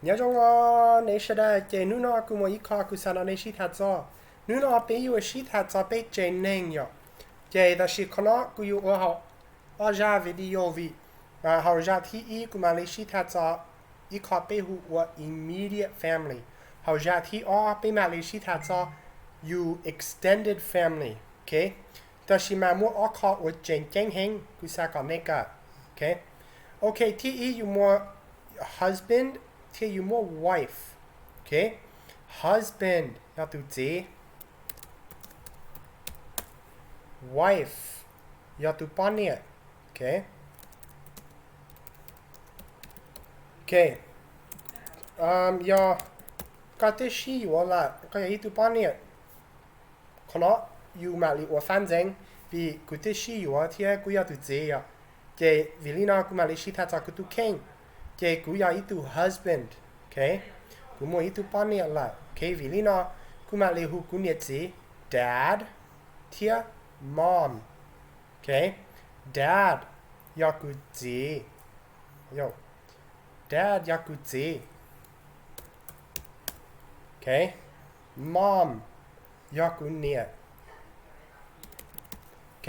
Nyob zoo os nej sawv daws, ces hnub no kuv muaj ib qho kuv xav nrog nej sib tham txog. Hnub no peb yuav sib tham txog peb tsev neeg yom. Ces tam sim qhov no kuv yuav ua hauv ob zaj video vim hauv zaj thib ib kuv mam li sib tham txog ib qho peb hu ua immediate family. Hauv zaj thib ob peb mam li sib tham txog yus extended family. Ok, tam sim mas muaj ob qho uas tseem ceeb heev kuv xav kom nej kawm. Ok, ok, thib ib yus muaj husband thiab yus muaj wife. Ok, husband yog tus txiv, wife yog tus poj niam. Ok, ok, yog koj twb sib yuav lawm, koj yog ib tug poj niam, qhov no yus mam li ua fab ntxeev vim kuv twb sib yuav thiab kuv yog tus txiv yom. Ces vim li no kuv mam li sib tham txog kuv tus kheej. Ces kuv yog ib tug husband. Ok, kuv muaj ib tug poj niam lawm. Ok, vim li no kuv mam li hu kuv niam txiv dad thiab mom. Ok, dad yog kuv txiv. Dad yog kuv txiv. Ok, mom yog kuv niam. Ok,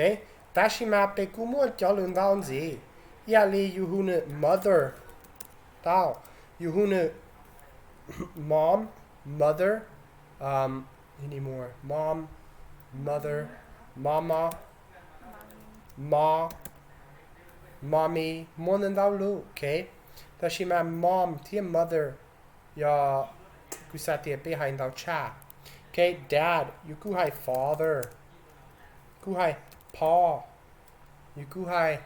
tab sis mas peb kuj muaj cov lus ntau ntxiv, ib yam li yus hu nws mother, tau, yus hu nws mom, mother, um, any more, mom, mother, mama, mo, mommy, muaj ntau ntau lus. Ok, tab sis mas mom thiab mother yog kuv xav tias peb hais ntau tshaj. Ok, dad yus kuj hais father, kuj hais pa, yus kuj hais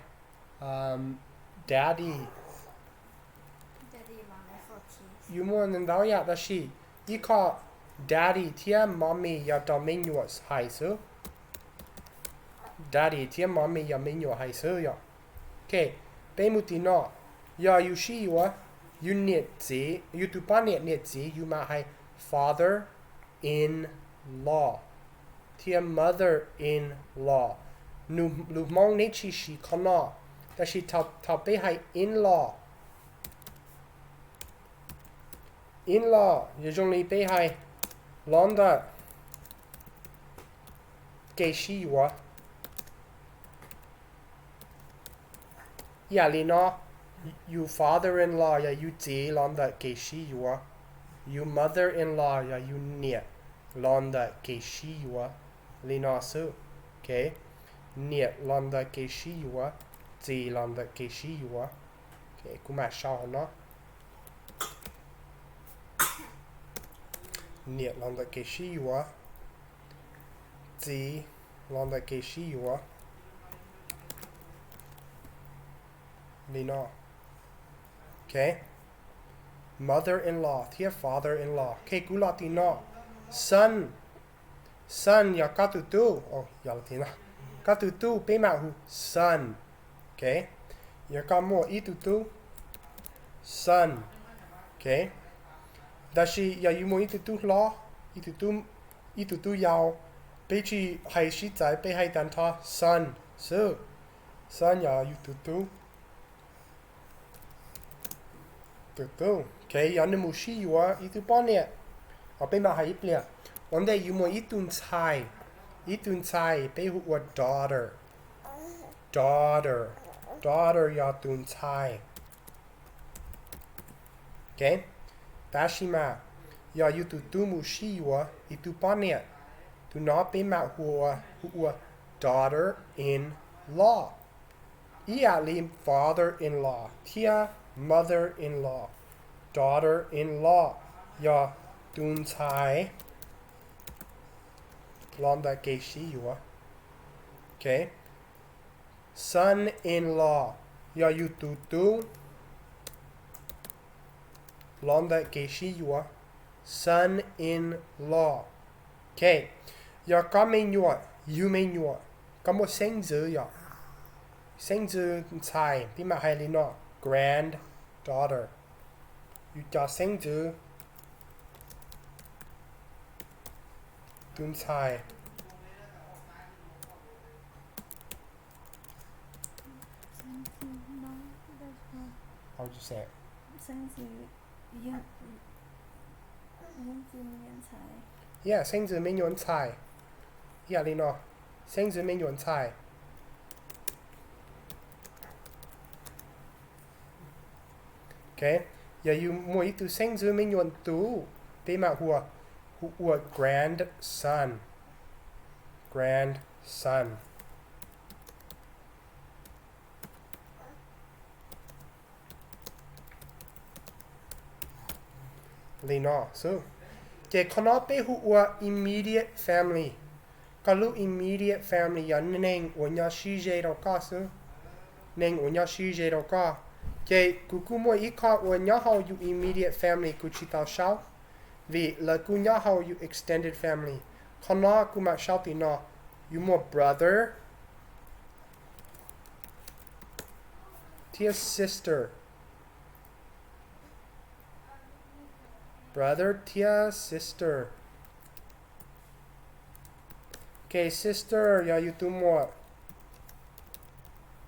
daddy. Yus muaj ntau yam tab sis ib qho daddy thiab mommy yog rau me nyuam hais xwb. Daddy thiab mommy yog me nyuam hais xwb yom. Ok, peb mus tim no, yog yus sib yuav, yus niam txiv, yus tus poj niam niam txiv yus mam hais father in law thiab mother in law. Lus Hmoob neb tsis siv qhov no, tab sis thaum peb hais in law, in law yog zoo li peb hais los ntawm kev sib yuav. Ib yam li no, yus father in law yog yus txiv los ntawm kev sib yuav, yus mother in law yog yus niam los ntawm kev sib yuav. Li no xwb. Ok, niam los ntawm kev sib yuav, txiv los ntawm kev sib yuav. Ok, kuv mam sau hauv no. Niam los ntawm kev sib yuav, txiv los ntawm kev sib yuav. Li no. Ok, mother in law thiab father in law. Ok, kuv los tim no. Son, son yog koj tus tub. Koj tus tub peb mam hu son. Ok, yog koj muaj ib tug tub, son. Ok, tab sis yog yus muaj ib tug tub hlob, ib tug tub yau, peb tsis hais sib txawv, peb hais tag nrho son xwb. Son yog yus tus tub. Tus tub, ok, yog nws mus sib yuav ib tug poj niam, os peb mam hais ib pliag. Ua ntej yus muaj ib tug ntxhais, ib tug ntxhais peb hu ua daughter. Daughter, daughter yog tus ntxhais. Ok, tab sis mas yog yus tus tub mus sib yuav ib tug poj niam, tus no peb mam hu ua, hu ua daughter in law. Ib yam li father in law thiab mother in law, daughter in law yog tus ntxhais los ntawm kev sib yuav. Ok, son in law yog yus tus tub los ntawm kev sib yuav. Son in law. Ok, yog koj me nyuam, yus me nyuam, koj muaj xeeb ntxwv yom. Xeeb ntxwv ntxhais peb mam hais li no, grand daughter. Yus cov xeeb ntxwv tus ntxhais. Xeeb ntxwv no, xeeb ntxwv Yeah, xeeb ntxwv me nyuam ntxhais. Yam li no, xeeb ntxwv me nyuam ntxhais. Ok, yog yus muaj ib tug xeeb ntxwv me nyuam ntxhais, peb mam hu ua, hu ua grandson. Grandson. Li no xwb. Ces qhov no peb hu ua immediate family. Koj lub immediate family yog neeg uas nyob sib ze rau koj xwb. Neeg uas nyob sib ze rau koj. Ces kuv kuj muaj ib qho uas nyob hauv yus immediate family kuv tsis tau sau, vim lawv kuj nyob hauv yus extended family. Qhov no kuv mam sau tim no. Yus muaj brother thiab sister. Brother thiab sister. Ok, sister yog yus tus muam,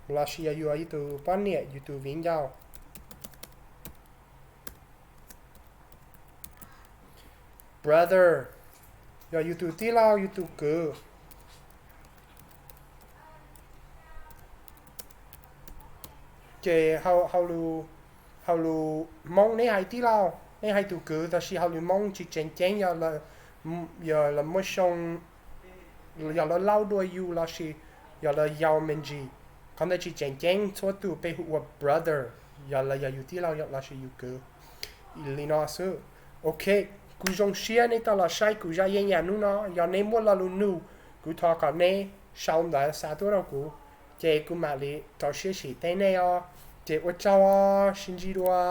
lossis yog yus tus poj niam, yus tus viv ncaus. Brother yog yus tus tij laug, yus tus kwv. Ces hauv lus Hmoob neb hais tij laug, neb hais tus kwv, tab sis hauv lus Hmoob tsis tseem ceeb, yog lawv muaj xyoo, yog lawv laub dua yus lossis yog lawv yau me ntsis. Qhov ntawd tsis tseem ceeb, txhua tus peb hu ua brother, yog lawv yog yus tij laug lossis yus kwv. Li no xwb. Ok, kuv zoo siab nej tau los saib kuv zaj yeeb yam hnub no. Yog nej muaj lo lus nug, kuv thov kom neb sau ntawv xa tuaj rau kuv, ces kuv mam li rau siab sim teb nej os. Ces ua tsaug, sib ntsib dua.